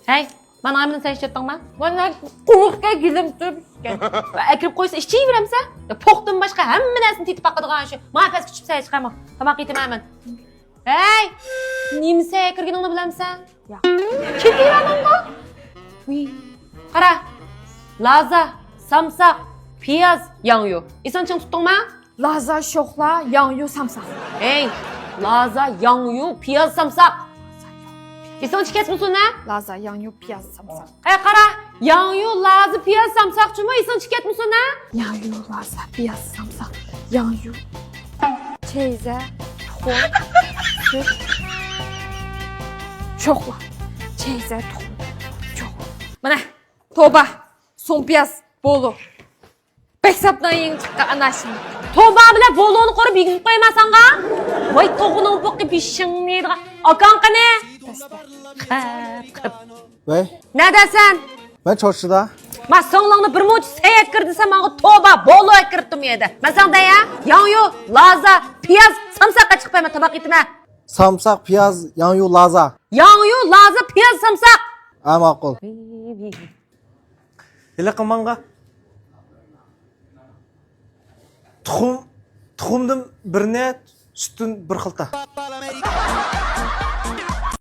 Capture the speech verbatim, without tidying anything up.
ھەي، مانا ھەممىنى سەن ئىچەتتىڭما؟ مانا قۇرۇقكەن گېلىم تۇرۇپ ئىچكەن. ئەكىرىپ قويسا ئىچىۋېرەمسەن؟ پوقتىن باشقا ھەممە نەرسىنى تېتىپ باقىدىغان شۇ. ماڭا پەسكە چۈشۈپ سەن چىقارما. تاماق يېتىمەن مەن. ھەي! نېمە سەن ئەكىرگىنىڭنى بىلەمسەن؟ ياق. كېتىۋەردىڭغۇ؟ ۋىي. قارا. لازا، سامساق، پىياز، ياڭيۇ. ئېسىڭنى چىڭ تۇتتۇڭما؟ لازا، شوخلا، ياڭيۇ، سامساق. ھەي! لازا، ياڭيۇ، پىياز، سامساق. ئېسىڭدىن چىقىپ كەتمىسۇن ھە؟ لازا، ياڭيۇ، پىياز، سامساق. ھەي، قارا! ياڭيۇ، لازا، پىياز، سامساقچىمۇ؟ ئېسىڭدىن چىقىپ كەتمىسۇن ھە؟ ياڭيۇ، لازا، پىياز، سامساق. ياڭيۇ، چەيزە، تۇخۇم، سۈت، شوخلا. چەيزە، تۇخۇم، شوخلا. مانا، توبا، سوڭ پىياز، بولۇ. بەك ساپنىڭ يېڭى چىققان ئاناشىم. توبا بىلەن بولۇنى قۇرۇپ يېگۈزۈپ قويما ساڭا. ۋاي توغۇنىڭ بۇقى بېشىڭنى يەيدىغان. ئاكاڭ قېنى؟ ۋەي. نەدە سەن؟ مەن چوشىدا. ما سىڭلىڭنى بىر مۇنچە سەي ئەكىر دېسەم ماڭا توبا بولۇ ئەكىرىپتۇ مۇ يەردە. مەن ساڭا دەيە. ياڭيۇ، لازا، پىياز، سامساق ئەچىقىپ قويما تاماق يېتىمە. سامساق، پىياز، ياڭيۇ، لازا. ياڭيۇ، لازا، پىياز، سامساق. ھە ماقۇل. ھېلىقى ماڭغا تۇخۇم، تۇخۇمدىن بىرنى، سۈتتىن بىر خىلتا.